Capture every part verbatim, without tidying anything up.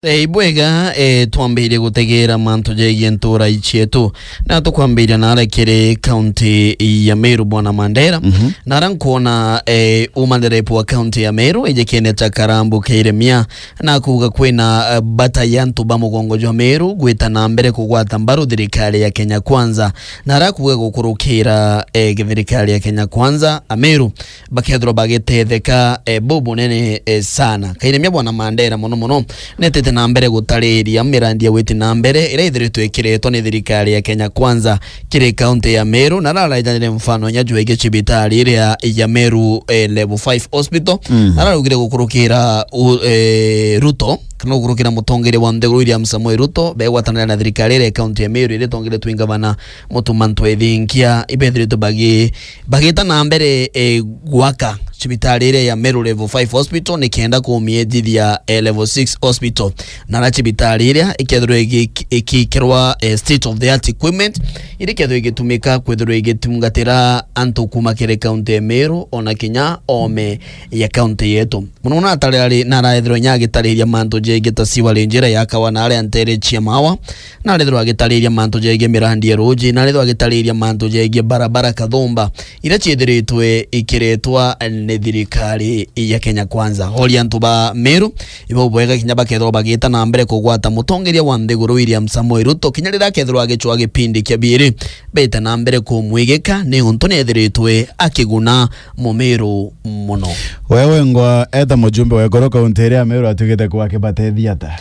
Eh, ibwega, eh, twambirie gutegeera mantu jegie ntuura cietu. Na tukwambiria naara kiri kaunti ya Meru, bwana Mandera. Mhm. Naara nkwona, eh, woman rep wa kaunti ya Meru, ejekene cha Karambu Kairemia, na kuuga kwina, eh, bata ya antu ba mugongo jwa Meru gwita na mbere kugwata mbaru thirikari ya Kenya Kwanza. Naara kuuga gukurukira, eh, thirikari ya Kenya Kwanza, Ameru bakethirwa bagitetheka, eh, bubunene, eh, sana. Kairemia, bwana Mandera, mono mono, netete na mbere gutariria mirandi ya gwiti na mbere iria ithiritwe ikiretwa ni thirikari ya Kenya Kwanza kiri kaunti ya Meru, na rarajanire mfano inya jwege cibitari iria ya Meru, eh, Level five Hospital. Mm. Na raraugire gukurukira u-, eh, Ruto, kana gukurukira mutongeria wa nthiguru William Samoei Ruto, begwatanira na thirikari iria ya kaunti ya Meru iria itongeretwe ni ngavana Mutuma M'Ethingia, ibethiritwe bagi-, bagita na mbere, eh, gwaka cibitari iria ya Meru Level five Hospital, nikenda kumietithia, eh, Level six Hospital. Na ra cibitari iria ikethirwa igi-, ikikirwa, eh, state of the art equipment, iria ikethirwa igitumika kwithirwa igitungatira antu kuma kiri kaunti ya Meru, ona kinya ome ya kaunti yetu. Muno muno atarari-, naraethirwa inya agitariria mantu jegie ta sewerage iria yakawa na aria ntere cia Mawa, narethirwa agitariria mantu jegie mirandi ya ruji, narethirwa agitariria mantu jegie barabara kathumba, iria ciithiritwe ikiretwa ni thirikari ya Kenya Kwanza. Horia antu ba Meru, ibo bwega kinya bakethirwa bagita na mbere kugwata mutongeria wa nthiguru William Samoei Ruto, kinya riria akethirwa agicwa gipindi kia biiri, bete na mbere kumwigika, ni untu niethiritwe akiguna Mumiru mono. Wewe ngwa eta mujumbe wa iguru kaunti iria ya Meru atuikite kwa kibatethia ata?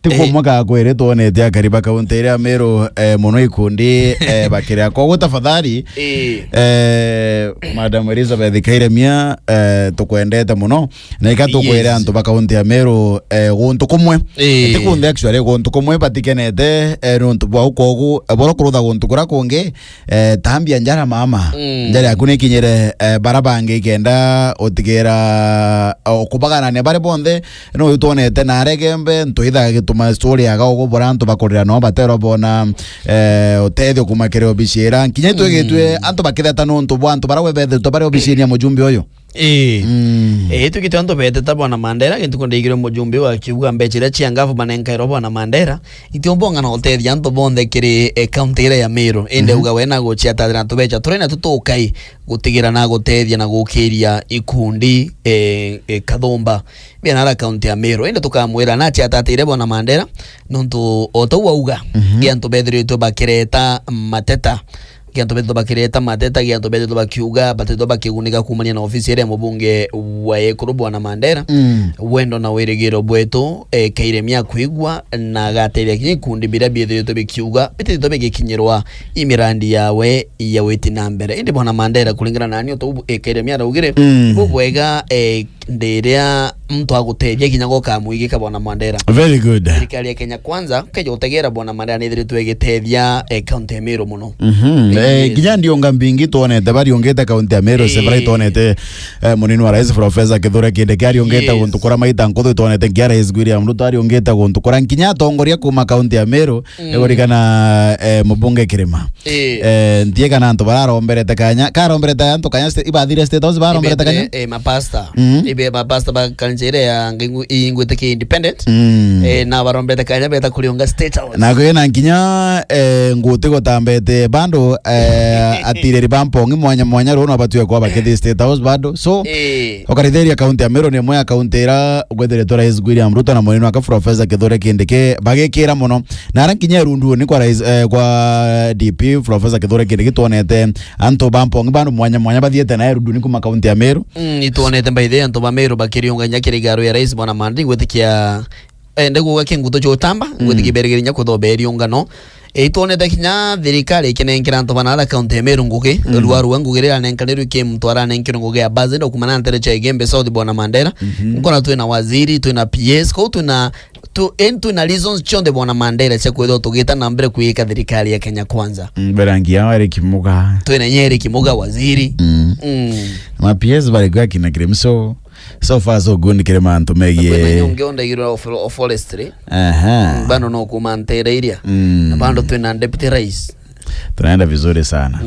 Ti kumwe ka kwiri twonete akari ba kaunti iria ya Meru, eh, mono ikundi, eh, bakiria. Koguo tafadhali, eh, Madam Elizabeth Kairemia, eh, tukwendete mono. Na ika tukwire antu ba kaunti ya Meru, eh, guntu kumwe. Ti kunthe actually, guntu kumwe batikenete, eh, nuntu bwa ukogu, eh, boro kurutha guntu kura kungi, eh, tambia njara mama. Mm. Njara yaku nikinyire, eh, bara bangi kenda utigera, eh, ukubaganania bari bonthe. No uyu twonete na aregembe, ntu itha gituma story aga ugu bora antu bakurira no batero bona, eh, utethio kuma kiri obici ira. Nkinya itwigitwe antu bakitheta nuntu bwa antu bara webethetwe bari obicini ya mujumbe uyu. Ii. Mm. Ii, twigitwe antu beteta bwana Mandela, gintu kundigirwe mujumbe wa kiuga mbecha iria cia ngavu manenkairwo bwana Mandela. Itiumbonga na gutethia antu bonthe kiri, eh, kaunti iria ya Meru. Indi uga we na guciatatira antu becha turi na tutukai gutigira na gutethia na gukiria ikundi, eh, eh, kathumba bia nara kaunti ya Meru. Indi tukamwira na aciatatire bwana Mandela, nontu o tau auga, gi antu bethiritwe bakireta mateta. Gi antu bethiritwe bakireta mateta, gi antu bethiritwe bakiuga, batithitwe bakigunika kumania na ofisi iria mubunge wa ekuru bwana Mandela. Mm. Wendo na wirigiro bwetu, eh, Kairemia akwigua na agateria kinya ikundi biria biithiritwe bikiuga bitithitwe bigikinyirwa i mirandi yawe ya witi na mbere. Indi bwana Mandela, kuringana nani, o tau, eh, Kairemia araugire, mm, bubwega, eh, ndiria muntu agutethia kinya goka mwigika bwana Mandela. Very good. Thirikari ya Kenya Kwanza, keja utegera bwana Mandela, nithiritwe igitethia, eh, kaunti ya Meru muno. Mhm. Eh, yes. Kinya ndiunga mbingi twonete bariungite kaunti ya Meru, eh, several twonete, eh, munini wa rais Professor Kithure Kindiki ariungite, yes, guntu kura maita nkuthu twonete nkia rais William Ruto ariungite guntu kura, kinya atongoria kuma kaunti ya Meru, mm, igurikana, eh, mubunge Kirima. Eh. Eh, ntie kana antu bararomberete kanya, karomberete antu kanya sta-, ibathire State House, baromberete kanya? Ibete, eh, mapasta. Mm. Ibe mapasta ba kanisa iria ya ngingu-, ingwite ki independent. Mm. Eh, na baromberete kanya beta kuriunga State House. Na kwina nkinya, eh, nguti gutambete bado, eh, atireri ba mpongi mwanya mwanya runo batue kwa bakithi State House bado. So, eh, ukaritheria kaunti ya Meru ni imwe ya kaunti ira gwethiritwe Rais William Ruto na munini wake Professor Kithure Kindiki bagikira muno. Na ara nkinya irundu ni kwa rais, eh, kwa D P Professor Kithure Kindiki twonete antu ba mpongi bandu mwanya mwanya bathiete na irundu ni kuma kaunti ya Meru. Mm, itwonete by the way antu ba Meru bakiriunga inya kiri igaro ya rais bwana Mandi gwitikia, eh, ndiguga kinguto cha utamba, mm, gwitikia berigiri inya kuthoberia ungano. Eh, itwonete kinya thirikari ikinenkera antu bana ara kaunti ya Meru ngugi, mm, rwarua ngugi riria anenkanirwe ki muntu aranenkirwe ngugi ya bazi ndo kumana ntere cha Igembe South bwana Mandela. Mhm. Nkona twina waziri, twina P S, kou twina tu, en, twina reasons cionthe bwana Mandela cia kwithirwa tugita na mbere kwika thirikari ya Kenya Kwanza. Mm, berangi ya Eric Muga. Twina inya Eric Muga waziri. Mm. Mm. Ma P S bari kwa kina Grimso. So far so good kiri mantu megie. Kwina inya ungi ondaigirwe of, of forestry. Aha. Mm, bado no kuma ntere iria. Mm. Na bado twina deputy rais. Tunaenda vizuri sana.